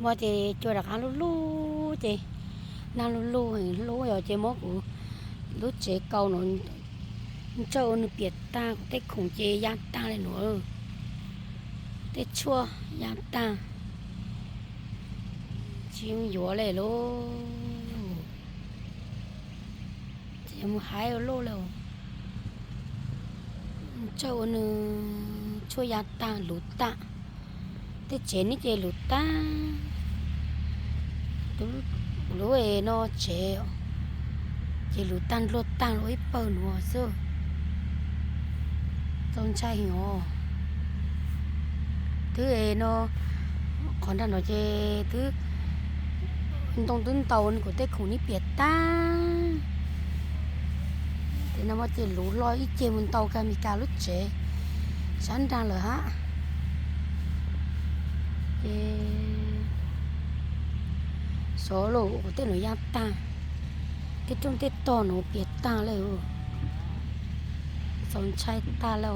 Muab ces cua rov qab lub lub ces, nag lug lug heev lub yog ces muab kuv lub tsev kaus no ntsawj ua nws piam tag, kuv tej khoom ces ya tag li no, tej tshuaj ya tag, tsis yuav li lauj. Ces mus hais ua luaj li, ntsawj ua nws tshuaj ya tag luv tag, tej tsev neb ces luv tag, lub no tsev ces luv tag npluag tag los ib pawg nuav xwb. Txaus ntshai heev os. Twb es no qhov nrag no ces twb ntoo twb ntaus kuv tej khoom neb piam tag. Ces no muab ces luv hlo ib ce mus ntaus kag Mes Kas lub tsev sab nrag lawm hab. Ces sov lauj, kuv tej no ya tag, tej rooj tej tog no piam tag li. Txaus ntshai tag li.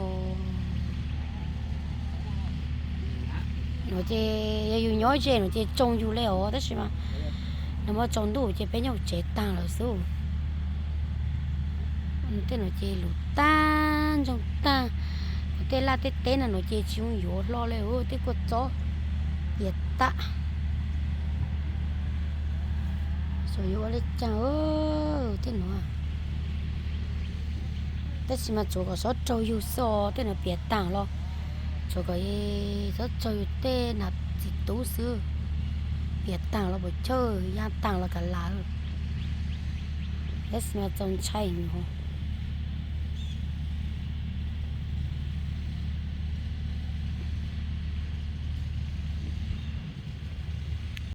No ces yog yus nyob ze no ces tsoo yus li os, tab sis mas no muab tsaus ntuj ces peb nyob tsev tag lawm xwb. Tej no ces luv tag ntsoog tag, kuv tej laj tej teb no no ces tsis zoo yuav hlo li, tej kua txob piam tag. Xyov yuav ua li cas tej no. Tab sis mas tsuav kom xob raug yug xwb os, tej no piam tag los tsuav kom xob raug yug tej nas txiv tub xwb. Piam tag los puas chawj, ya tag los kav liam. Tab sis mas txaus ntshai no.